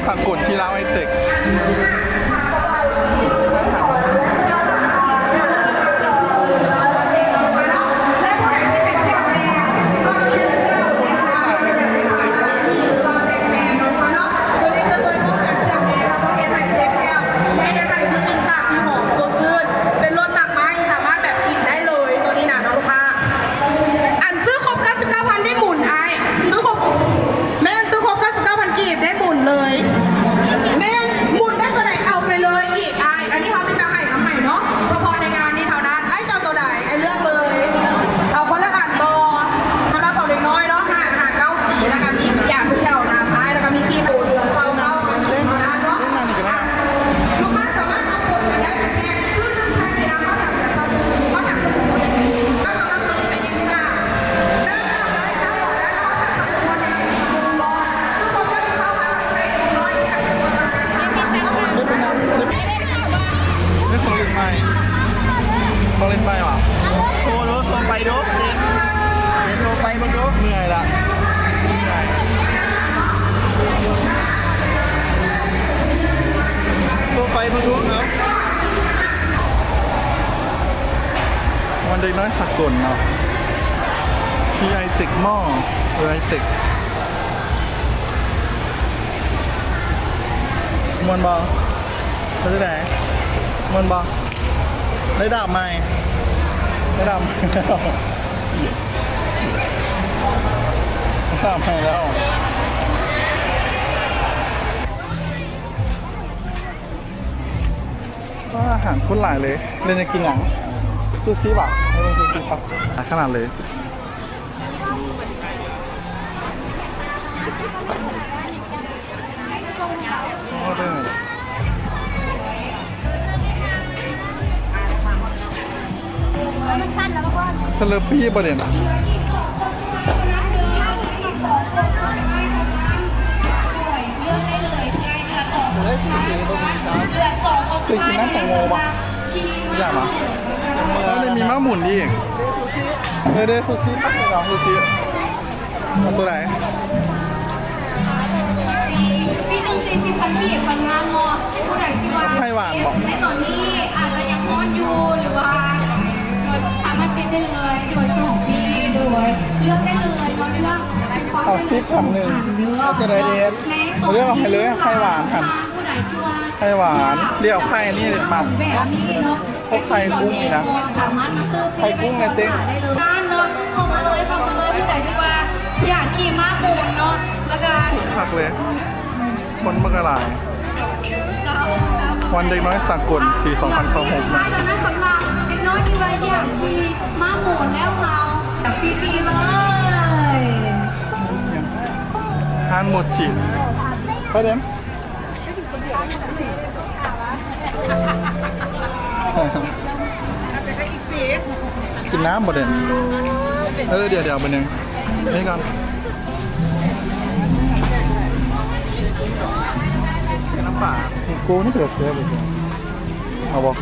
ສາກົນທີ່ລາວໄອເຕັກ. ອັນຊື້ຄົບເກົ້າສິບເກົ້າພັນໄດ້ໝູນ ອ້າຍ ຊື້ຄົບ ແມ່ນ ຊື້ຄົບເກົ້າສິບເກົ້າພັນກີບໄດ້ໝູນເລີຍ ແມ່ນ ໝູນໄດ້ຕົວໃດເອົາໄປເລີຍອີກ ອ້າຍ. ອັນນີ້ເຮົາມີແຕ່ໃຫ້ກັບໃຫ້ເນາະ ສະເພາະໃນງານນີ້ເທົ່ານັ້ນ. ອ້າຍຈະເອົາຕົວໃດ ອ້າຍເລືອກເລີຍ ເອົາຄົນລະອັນບໍ່? ສຳລັບຂອງເດັກນ້ອຍເນາະ ຫ້າ ຫ້າ ເກົ້າປີ ແລ້ວກໍມີຢາຜູ້ແຂ້ວນຳ ອ້າຍ ແລ້ວກໍມີຄຣີມໂອເດືອ ຊາວເກົ້າພັນກີບເທົ່ານັ້ນເນາະ. ລູກຄ້າສາມາດເອົາປົນກັນໄດ້ເປັນແພັກ ຊື້ໜຶ່ງແພັກນີ້ນະ ເຮົາແຖມຢາສະບູ່ ເຮົາແຖມສະບູ່ຄົນລະໜຶ່ງ ແລ້ວສຳລັບຕົວນີ້ເປັນ ໄດ້ຂອງຫຼິ້ນໃໝ່ ຂອງຫຼິ້ນໃໝ່ຫວາ? ໂຊດູ ໂຊໄປດູ ໂຊໄປເບິ່ງດູ ເມື່ອຍລະ ໂຊໄປເບິ່ງດູເນາະ. ວັນເດັກນ້ອຍສາກົນເນາະ ທີ່ໄອເຕັກມໍ່ ເອີ ໄອເຕັກ ມ່ວນບໍ່? ເປັນຈັ່ງໃດ? ມ່ວນບໍ່? ໄດ້ດາບໃໝ່ ໄດ້ດາບໃໝ່ແລ້ວ ໄດ້ດາບໃໝ່ແລ້ວ. ວ້າ ອາຫານຄົນຫຼາຍເລີຍ. ເລນຢາກກິນຫຍັງ? ຊູຊິຫວາ? ເອີ ຊູຊິຄັບ ຫຼາຍຂະໜາດເລີຍ. ສະເລີບປີ້ບໍ່ເດນະ? ເຄີຍກິນນ້ຳແຕງໂມບໍ່? ຢາກມາ ເອີ ໄດ້ມີມ້າໝູນອີກ. ເອີ ໄດ້ຊູຊິ ເອົາຊູຊິ. ເອົາຕົວໃດ? ມີໜຶ່ງສີ່ສິບພັນກີບ ພັນງາມເນາະ. ຜູ້ໃດທີ່ວ່າໄຂ່ຫວານບໍ່? ໃນຕອນນີ້ອາດຈະຍັງຮ້ອນຢູ່ ຫຼືວ່າສາມາດປ່ຽນໄດ້ເລີຍ ໂດຍສະຫອງປີ ໂດຍເລືອກໄດ້ເລີຍ ມາເລືອກເອົາສິບພັນໜຶ່ງ ເອົາຕົວໃດເດ? ເລືອກເອົາໃຫ້ເລີຍ ໄຂ່ຫວານຫັ້ນ ໄຂ່ຫວານ. ດຽວໄຂ່ນີ້ມັກ ແບບນີ້ເນາະ ພວກໄຂ່ກຸ້ງນີ້ນະ ໄຂ່ກຸ້ງໃນເຕັງ ເຂົ້າມາເລີຍ ເຂົ້າມາເລີຍ ຜູ້ໃດທີ່ວ່າຢາກຂີ່ມ້າໂບນເນາະ ແລ້ວກໍຄັກເລີຍ ຄົນບັກຫຼາຍ. ວັນເດັກນ້ອຍສາກົນປີສອງພັນຊາວຫົກ ສຳລັບເດັກນ້ອຍທີ່ວ່າຢາກຂີ່ມ້າໂບນແລ້ວເຮົາ ຟຣີໆເລີຍ ຮ້ານໂມຈິ ໄປເດນ. ກິນນ້ຳບໍ່ເດນ? ເອີ ດຽວໆ ບາດໜຶ່ງ ນີ້ກ່ອນ ນ້ຳປາ ໂກໂກ້ນີ້ເປັນຕາແຊບເລີຍ ເອົາບໍ່?